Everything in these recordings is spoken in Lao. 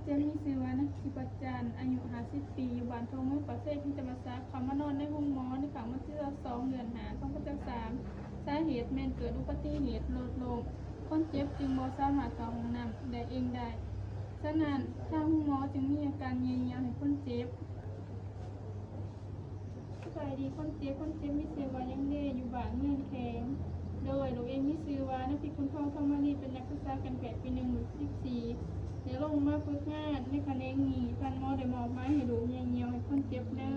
ເຈັບມີຊື່ວ່າ ນາງ ທິບພະຈັນ ອາຍຸຫ້າສິບປີ ຢູ່ບ້ານທົ່ງເມືອງປາກເຊ ແຂວງຈຳປາສັກ ເຂົ້າມານອນໃນໂຮງໝໍໃນຄ່ຳວັນທີຊາວສອງ ເດືອນຫ້າ ສອງພັນຊາວສາມ ສາເຫດແມ່ນເກີດອຸບັດຕິເຫດລົດລົ້ມ, ຄົນເຈັບຈຶ່ງບໍ່ສາມາດເຂົ້າຫ້ອງນ້ຳໄດ້ເອງໄດ້. ສະນັ້ນ ທາງໂຮງໝໍຈຶ່ງມີອາການແຍງຍຽວໃຫ້ຄົນເຈັບ. ສະບາຍດີຄົນເຈັບ, ຄົນເຈັບມີຊື່ວ່າ ຍັງເດ ຢູ່ບ້ານເນີນແຂງ ໂດຍລູກເອງມີຊື່ວ່າ ນາງ ພິກຸນທອງ ທອງມະລີ ເປັນນັກສຶກສາການແພດປີໜຶ່ງ ລຸ້ນສິບສີ່ ໄດ້ລົງມາຝຶກງານໃນຂະແໜງນີ້. ທ່ານໝໍໄດ້ມອບໝາຍໃຫ້ລູກແຍງຍຽວໃຫ້ຄົນເຈັບເດີ.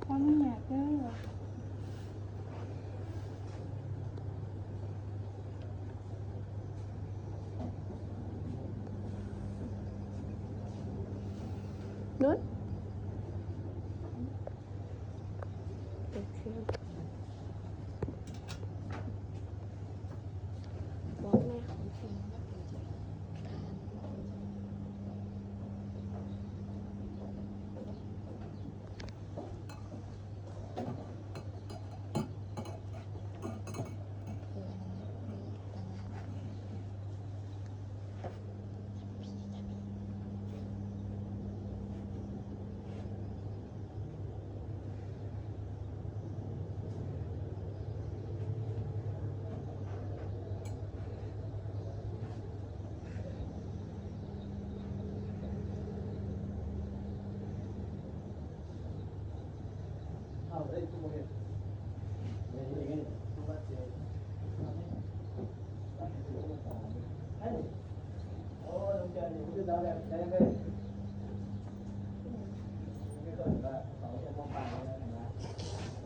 ຂໍອະນຸຍາດເດີ. ນຸ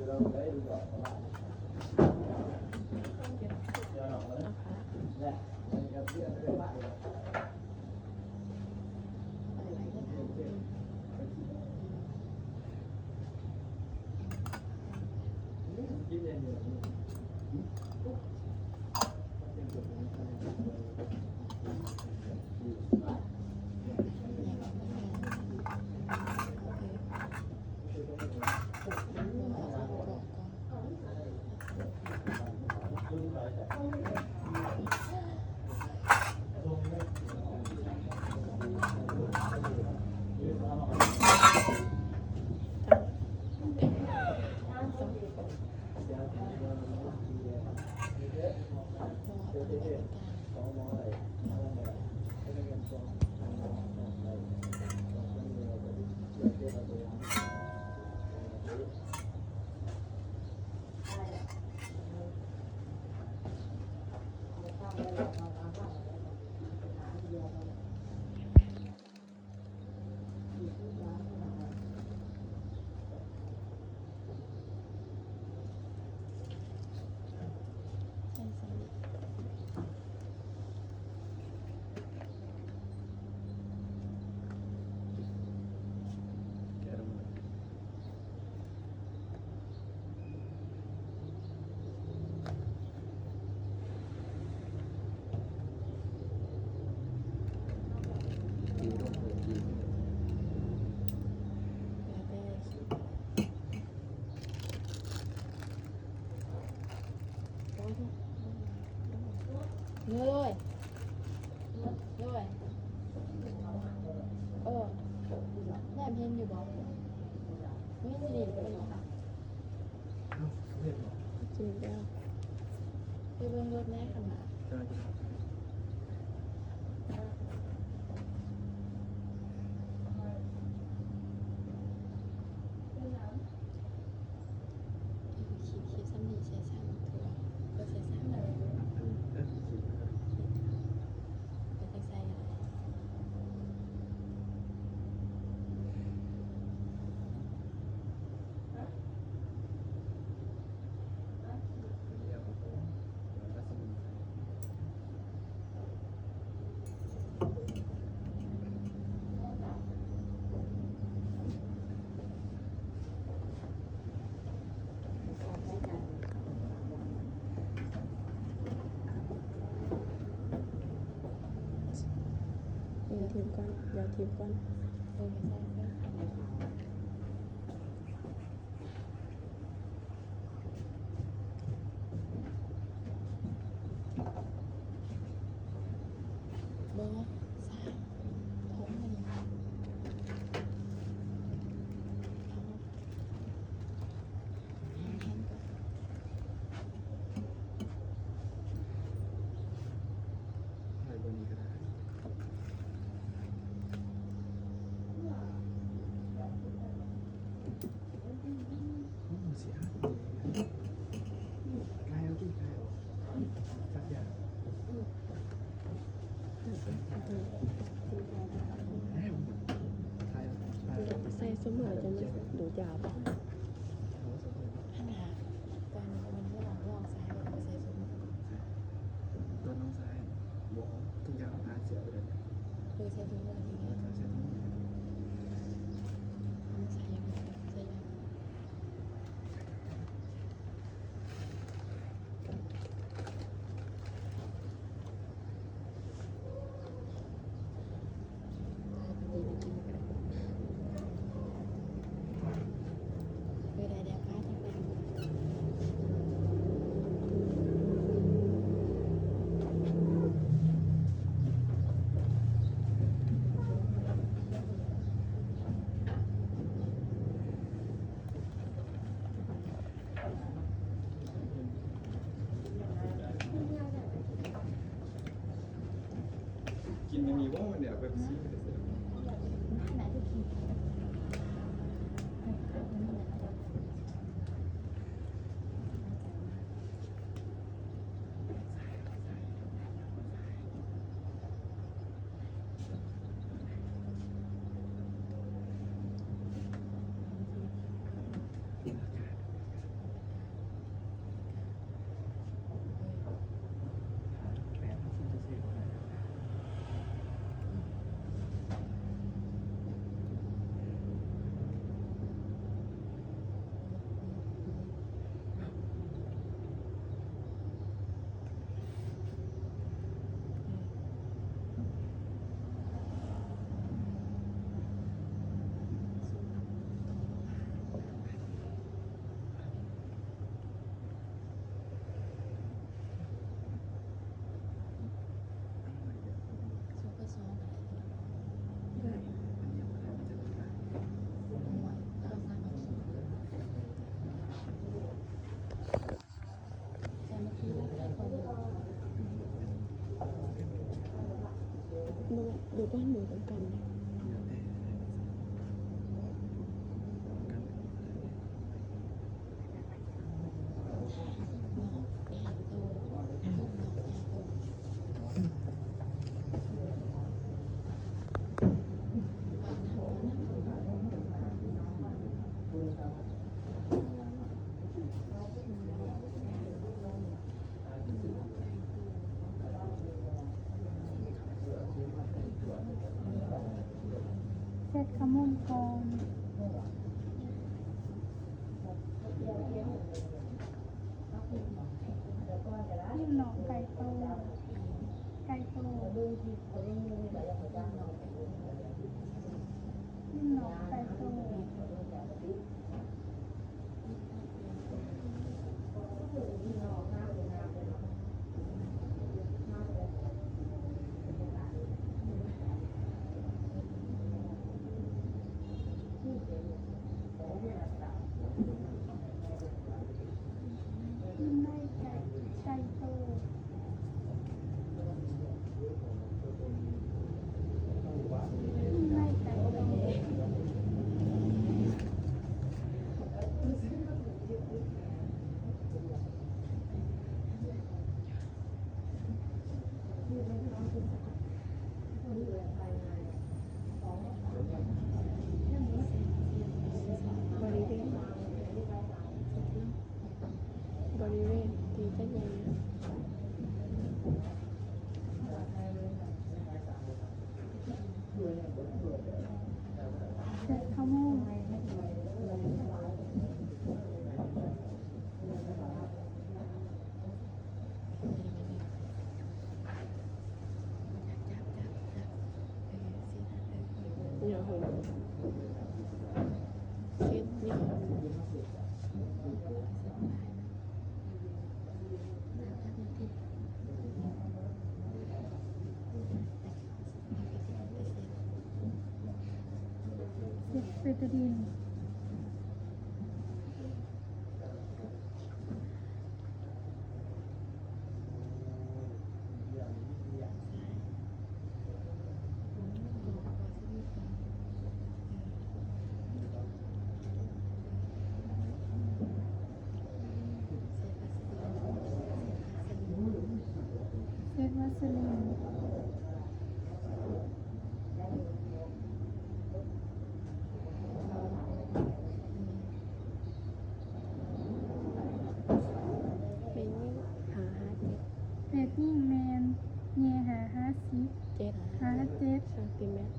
ດ ໂອເຄ ບອກແມ່. ເງີເລີຍ ເງີເລີຍ ເອີ ແນມເຫັນຢູ່ບໍ່? ເຫັນຢູ່ນີ້. ກິນແລ້ວ ໄປເບິ່ງລົດແດ່ຄັນວ່າ ຂີດ ຂີດສ່ຳນີ້ໃສ່ຊ້ຳ ເອີ ໃສ່ຊ້ຳ ເປັນຈັ່ງໃດ? ຮະ? ຖິ້ມກ່ອນ ຢ່າຖິ້ມກ່ອນ ເອີ ໃສ່ ໃສ່ ບໍ່ ໃສ່ ຖົງມັນ ເອົາ ໃສ່ເບິ່ງນີ້ກໍໄດ້ ໂອ້ ເສຍຫາຍ ກາຍເອົາຕິ ກາຍອອກ ຈັບຢາ ໃສ່ຊຸມມື້ແລ້ວຈັ່ງດູດຢາບໍ່? ອັນນ່າ ຕອນນີ້ມັນງອກ ງອກໃສ່ ໃສ່ຊຸມມື້ ຕອນນ້ອງໃສ່ ບໍ່ ທຸກຢ່າງຫາເສຍໄປເລີຍ ເອີ ໃສ່ທຸກມື້ ໃສ່ທຸກມື້ ໃສ່ ໃສ່ ກິນມີບໍ່ ເປັບຊີ ເຊັດຂະໝຸ້ນກ່ອນ. ໜອງໄກ່ໂຕ ໄກ່ໂຕ ໜອງໄກ່ໂຕ. ໄກ່ ໄກ່ໂຕ ໄກ່ໂຕ. ເບຕາດິນ ເຊັດວາສະລີນ. ແມ່ນຍິງ ຫ້າຫ້າເຈັດ ແພດຍິງແມ່ນ ແຍ່ຫ້າຫ້າສິບ ເຈັດຫ້າເຈັດຊັງຕີແມັດ.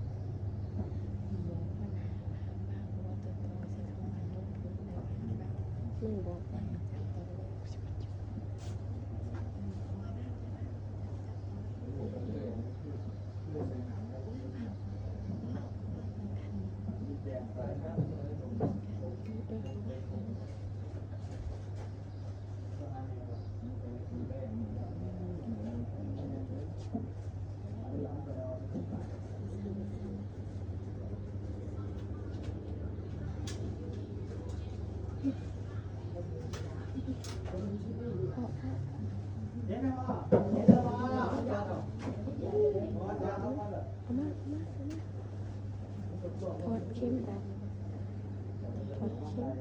ມັນບອກວ່າ ເອົາມາ ເອົາມາ ເອົາມາ ຖອດເຂັມ ຖອດເຂັມ.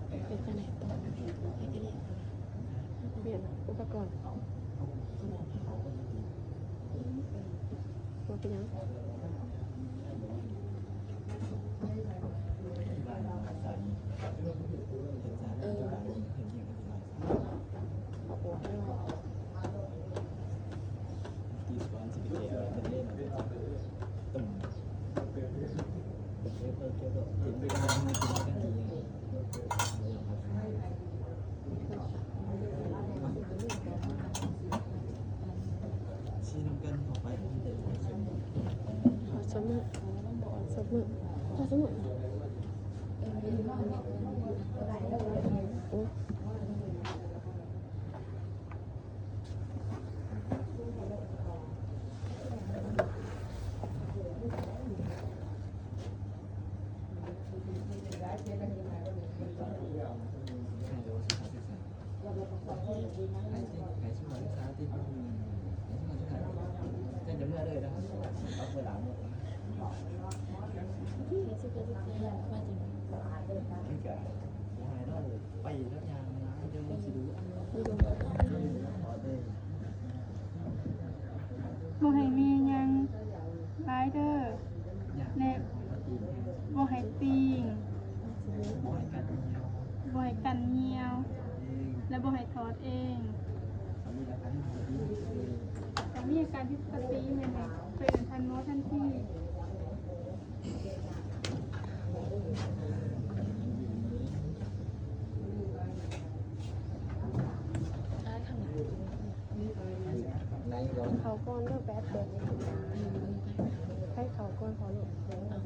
ເປັນຈັ່ງໃດຕໍ່? ປ່ຽນອຸປະກອນ ບໍ່ເປັນຫຍັງ. ເອີ ຂໍສົບມື ຂໍສົບມື ໂອ້. ບໍ່ໃຫ້ແມ່ຍ່າງຫຼາຍເດີ ແລະ ບໍ່ໃຫ້ປີ້ງ ບໍ່ໃຫ້ກັ້ນຍ່ຽວ ແລະ ບໍ່ໃຫ້ຖອດເອງ. ຖ້າມີອາການຜິດປົກກະຕິແມ່ນໃຫ້ໄປເອີ້ນທ່ານໝໍທັນທີ. ເຂົ້າກ່ອນເດີ ແປດເດືອນນີ້ ໃຫ້ເຂົ້າກ່ອນພໍລູກ.